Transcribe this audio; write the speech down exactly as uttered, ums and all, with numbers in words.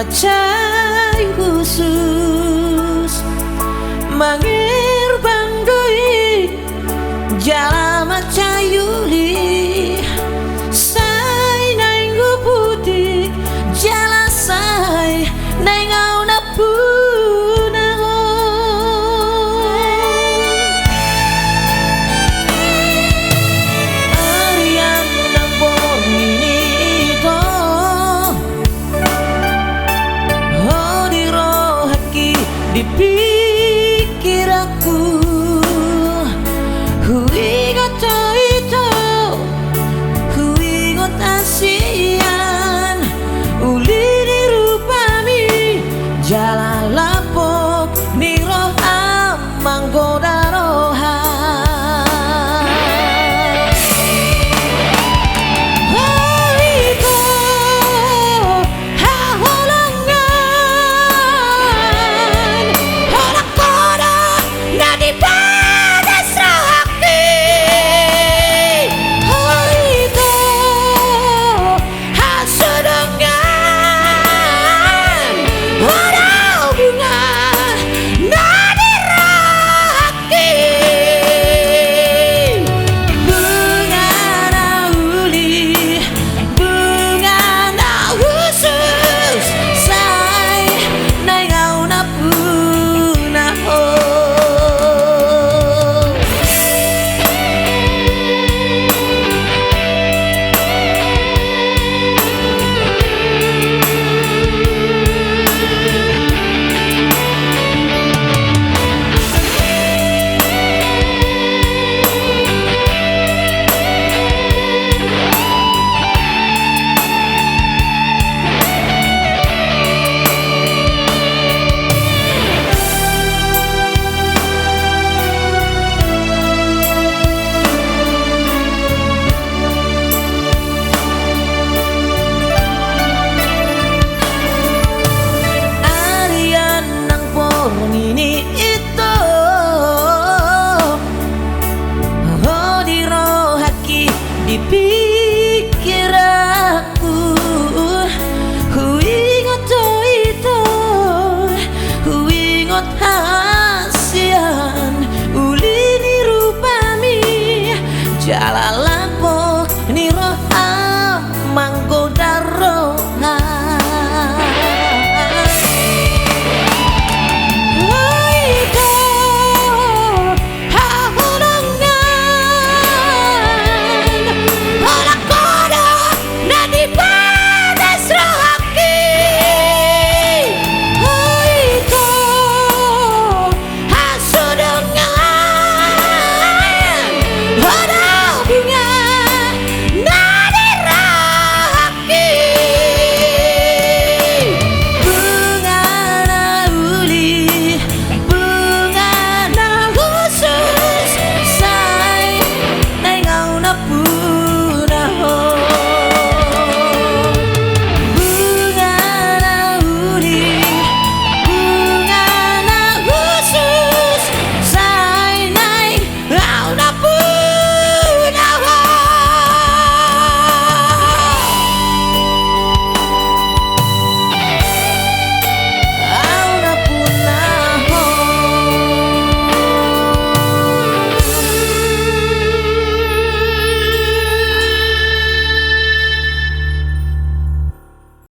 Mansai hushus mangerbang do i jala mansai uli, sai naeng huputik jala sai naeng ahu nampuna ho. Arian nang borngin i do ho di rohangki, di pikiranku. Huingot ho ito, huingot hasian uli ni rupami, jala lapok ni roham manggoda roha. Ho ito haholongan, holong ho do na di bagas rohangki. Ho ito hasudongan, ho do bunga na di rohangki. Bunga na uli, bunga na hushus, sai naeng ahu nampuna ho. Arian nang borngin i ito, ho di rohangki, di pikiranku. Huingot ho ito, huingot hasian uli ni rupami, jala